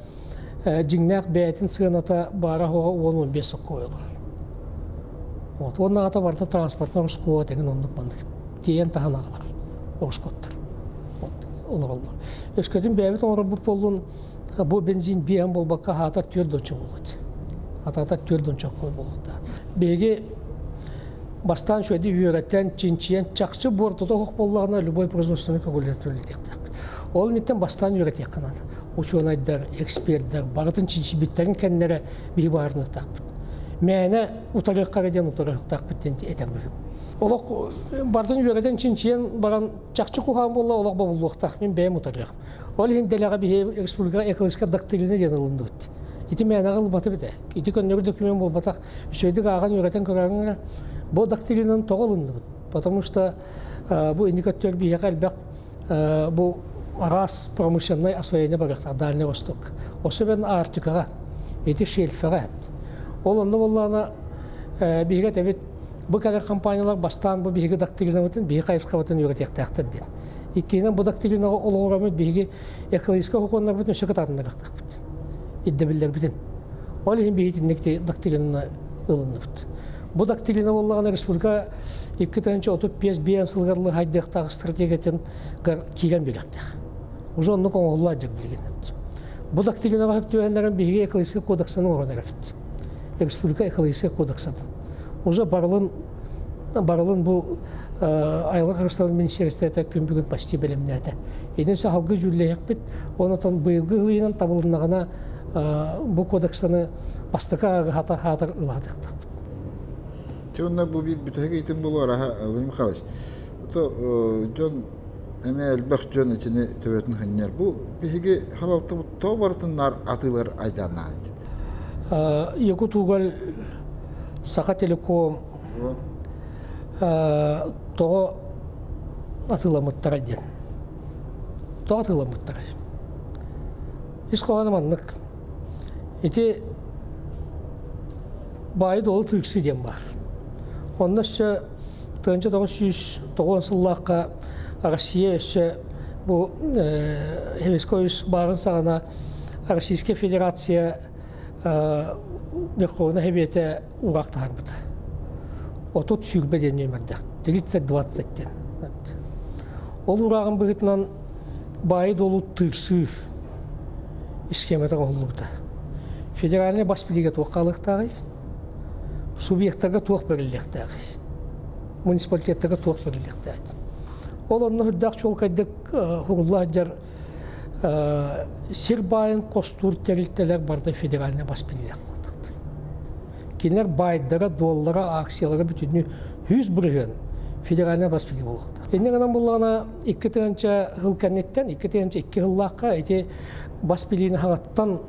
дьиҥнээх бэйэтин сыаната баара суоҕа 10-15 соккуой олорор. Вот. Уонна аата барыта транспортнай ороскуот эҥин оннук маннык тиэйэн таһан аҕалар ороскуоттар олороллор. Өскөтүн бэйэбит оҥорорбут буоллун бу бензин биэһэн буолбакка аһаатар түөрт онча буолуот. Атаатар түөрт онча буолуохтаах. Биһиги бастаан үчүгэйдик үөрэтэн, чинчийэн, чахчы буортута оһох буоллаҕына любой производственный көҥүллэтэн үлэлиэхтээхпит. Ол инниттэн бастаан үөрэтиэххэ наада. Учуонайдар, экспердэр барытын чинчийбиттэрин кэннэрэ биһи баарыныахтаахпыт. Мээнэ утарыахха эрэ диэн утарыахтаахпыт диэн этэр быһыым. Олох барытын үөрэтэн, чинчийэн баран чахчы куһаҕан буолла олох бобуллуохтаах. Мин бэйэм утарыах. Ол иһин дэлэҕэ биһи республикаҕа экологическай доктрина диэн ылынныбыт. Ити мээнэҕэ ылбатыбыт ээ. Ити көннөрү документ буолбатах. Үчүгэйдик ааҕан үөрэтэн көрөрүҥ бу доктринаны тоҕо ылынныбыт? Потому что бу инники өттүгэр биһиэхэ элбэх бу араас промышленнай освоение барыахтаах Дальний Восток. Особенно Арктикаҕа, ити шельфэҕэ. Ол онно буоллаҕына биһиги этэбит бу кэлэр компаниялар бастаан бу биһиги доктринабытын, биһиги хайысхабытын үөрэтиэхтээхтэр диэн. Иккиһинэн бу доктринаҕа олоҕураммыт биһиги экологическай сокуоннарбытын өссө кытаатыннарыахтаахпыт. Ирдэбиллэрбитин. Ол иһин биһиги итинник доктринаны ылынныбыт. Бу доктрина буоллаҕына республика 2035 сылыгар хайдыахтаах стратегиятын киирэн биэриэхтээх. Уже оннук оҥоһуллар дьэ билигин. Бу доктринаҕа сөп түбэһиннэрэн биһиги экологическай кодексаны оҥорон эрэбит. Республика экологическай кодексатын. Уже барылын барылын бу айылҕа харыстабыл министиэристибэтэ күн бүгүн почти бэлэмнээтэ. Итин салгыы дьүүллэһиэхпит. Онон быйылгы ылыйынан табылыннаҕына бу кодексаны бастакы хата хаатар ылаатыахтаахпыт. Онно бу биир бүтэһик ыйытым буолуо араха Владимир Михайлович. То дьон эмэ элбэх дьон итини төбөтүн ханньар. Бу биһиги халалтыбыт тоҕо барытын наар атыылар айдааннаах. Якутуголь Саха телеком тоҕо атыыламмыттара диэн. Тоҕо атыыламмыттара? Ис хоһооно маннык. Ити баайы-дуолу тыырсыы диэн баар. Онно өссө 1990 сыллаахха Россия өссө бу Советский Союз баарын саҕана Российская Федерация Верховнай Сэбиэтэ уураах таһаарбыта. 30-20 диэн нүөмэрдээх, 30-20 диэн. Ол уурааҕын быһыытынан баайы-дуолу тыырсыы схемата оҥоһуллубута. Федеральнай бас билиигэ туох хаалыахтааҕый? Субъектарга туох бэриллиэхтээҕий? Муниципалитеттарга туох бэриллиэхтээҕий? Ол онно үрдээх чуолкайдык уһулла сылдьар сир баайын хостуур тэрилтэлэр барыта федеральнай бас билиилээх буолуохтаахтар. Кинилэр баайдара, дуоллара, акциялара бүтүннүү 100% федеральнай бас билии буолуохтаах. Инньэ гынан буллаҕына 2 тыһыынча сыл кэнниттэн, 2002 сыллаахха ити бас билиини хаҥаттан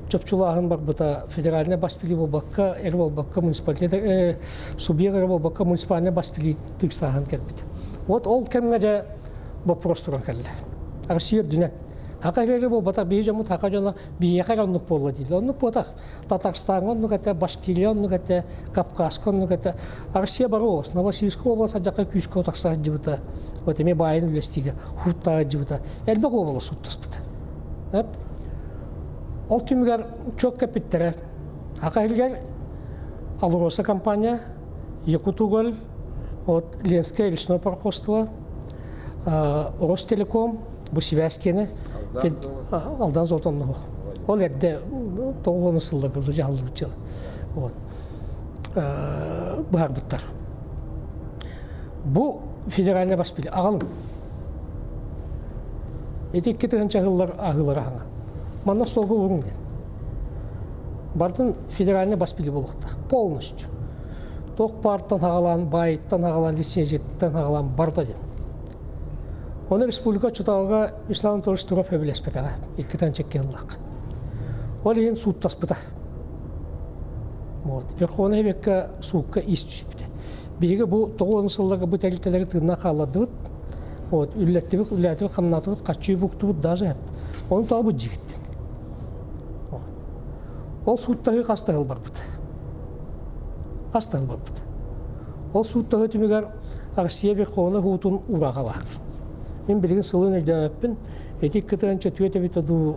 чопчулааһын барбыта федеральнай бас билии буолбакка, эрэ буолбакка, муниципалитет субъект эрэ буолбакка, муниципальнай бас билии тыырсааһын кэлбит. Вот ол кэмҥэ дьэ вопрос туран кэллэ. Россия үрдүнэн. Хака эрэ буолбатах, биһи дьоммут хака дьоно биһиэхэ эрэ оннук буолла дииллэр. Оннук буотах. Татарстаҥҥа оннук этэ, Башкирия оннук этэ, Кавказка оннук этэ. Россия бары область, Новосибирскай область адьака күүскэ утахса сылдьыбыта. Вот эмиэ баайын үлэстиигэ хуттаа сылдьыбыта. Элбэх уобалас суттаспыта. Ол түмүгэр чуок кэппиттэрэ. Хака иһигэр Алроса компания, Якутуголь, вот Ленское лесное пароходство, Ростелеком, бу связь киэнэ, Алдан золотонноох. Ол эрдэ тоҕус сылларга уже дьаһаллыбыт дьыала. Вот. Быһаарбыттар. Бу федеральный бас билии аҕалым. Ити 2 тыһыынча сыллар аһыылара хаҥа. Манна остуолга уруҥ диэн. Барытын федеральный бас билии буолуохтаах. Полностью. Туох баартан хаҕалаан, баайыттан хаҕалаан, лицензияттан хаҕалаан барыта диэн. Оны республика оччотооҕуга Ислам Анатольевич Туров сөбүлэспэтэҕэ. 2 тыһыынча ыллах. Ол иһин сууттаспыта. Вот. Верховнай Совекка суукка ис түспүтэ. Биһиги бу 90 сылларга бу тэрилтэлэри тыынна хааллардыбыт. Вот, үллэттибит, үллээтибит, хамнаатыбыт, хаччыы буктубут даже. Оны тоҕо бу дьигит. Вот. Ол сууттаһыы хас да барбыт. Хас да барбыт. Ол сууттаһыы түмүгэр Россия Верховнай Суутун ураҕа бар. Мин билигин сылын өйдөөбөппүн. Ити кытыанча түөт эбитэ дуу,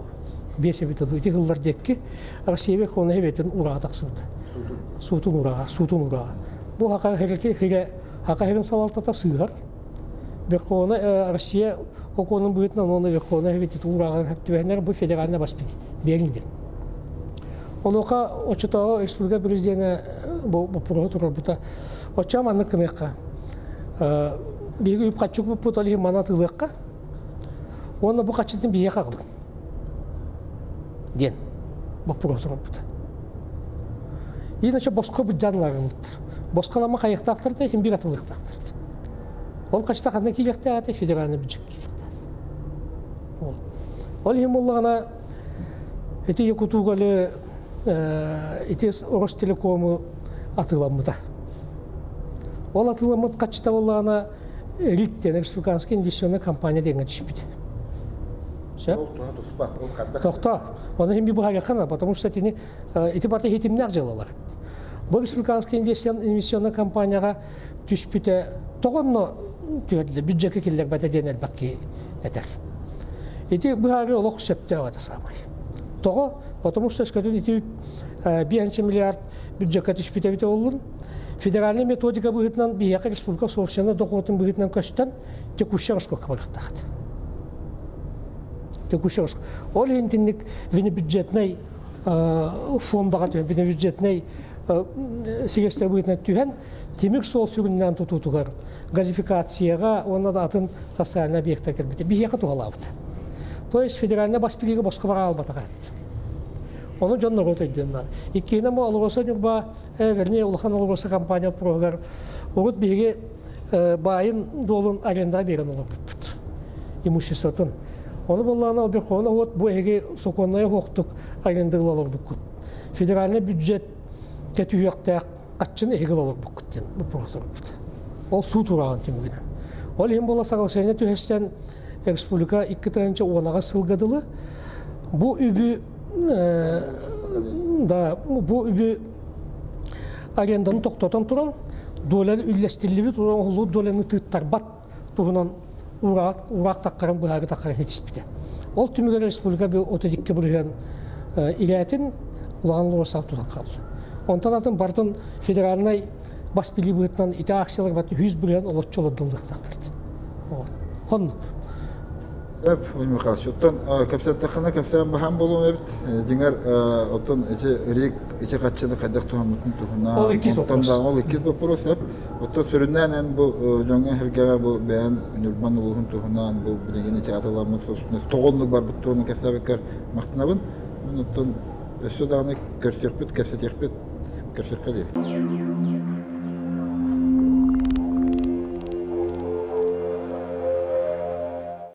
биэс эбитэ дуу, ити сыллар диэкки Россия Верховнай Советын ураҕа тахсыбыта. Суутун ураҕа, суутун ураҕа. Бу хака хирэ хака хирин салалтата сыыһар. Верховная Россия окуонун быһыытынан уонна Верховнай Советы ураҕа түбэһиннэр бу федеральный бас биэрин диэн. Онуоха оччотооҕу республика президенэ бу боппуруоһу турарбыта. Оччо маннык гыныахха. Биһиги үп хаччы куппут ол иһин маны атыылыахха. Уонна бу хаччытын биһиэхэ аҕалыҥ диэн боппуруос турарбыта. Иначе босхо быдьаанларыммыттар. Босхолама хайыахтаахтар да иһин биир атылыахтаахтар. Ол хачта ханна киириэхтээх этэ федеральный бюджет киириэхтээх. Ол иһин буоллаҕына ити Якутугали ити Ростелекому атыыламмыта. Ол атыыламмыт хаччыта буоллаҕына РИК диэн республиканская инвестиционная компания диэҥҥэ түспүтэ. Сөп? Тохто. Оны хим быһаарыахха потому что итини ити барыта хитимнээх дьыалалар. Бу республиканская инвестиционная компанияҕа түспүтэ тоҕонно түһэрдэ бюджекка киллэрбэтэ диэн элбэх киһи этэр. Ити быһаарыы олох сөптөөх это самай. Тоҕо? Потому что өскөтүн ити 5 миллиард бюджекка түспүтэ эбитэ боллун. Федеральный методика быһыытынан биһиэхэ республика собственный дохуотун быһыытынан көстөн текущий расходка барыахтаахт. Текущий расход. Ол иһин итинник внебюджетный фондаҕа түһэн, внебюджетный средства быһыытынан түһэн, тимир суол сүгүннээн тутуутугар, газификацияҕа уонна да атын социальный объектар кэлбитэ. Биһиэхэ туһалаабыта. То есть федеральный бас билиигэ босхо бара албатаҕа. Ону дьон норуот өйдүөн наада. Иккиһинэн бу Алроса Ньурба, вернее, улахан Алроса компания проһугар урут биһиги баайын дуолун аренда биэрэн олорбуппут. Имуществотын. Ону буоллаҕына Верховный вот бу эһиги сокуоннай оһуохтук арендалыы олорбуккут. Федеральный бюджет кэтүһүөхтээх хаччыны эһиги олорбуккут диэн вопрос турбут. Ол суут урааҕын түмүгүнэн. Ол иһин буола соглашение түһэрсэн республика 2010 сылга дылы бу үбү да бу үбү аренданы тохтотон туран доляны үллэстиллибит оҥоһуллубут доляны тыыттарбат туһунан ураак ураак таххарын быһаарыы таххарын ситиспитэ. Ол түмүгэр республика 32 бырыһыан ирээтин улахан луосаах тутан хаалла. Онтон атын барытын федеральнай бас билии быһыытынан ити акциялар бат 100 бырыһыан олоччу олордуллуохтаахтар. Хоннук. Эп, Владимир Михайлович, оттон кэпсэттэххинэ кэпсээн баһаам буолуом эбит. Дьиҥэр, оттон ити РИК ити хаччыны хайдах туһаммытын туһунан, Ол иккис онтон вопрос. да ол иккис вопрос эп. Оттон сүрүннээн эн бу дьоҥҥо эһэргэҕэ бу бэйэн Ньурбан улууһун туһунан бу билигин ити атыламмыт собственность тоҕоннук барбыт туһунан кэпсээбиккэр махтанабын. Оттон өссө даҕаны көрсүөхпүт, кэпсэтиэхпит, көрсүөххэ диэри.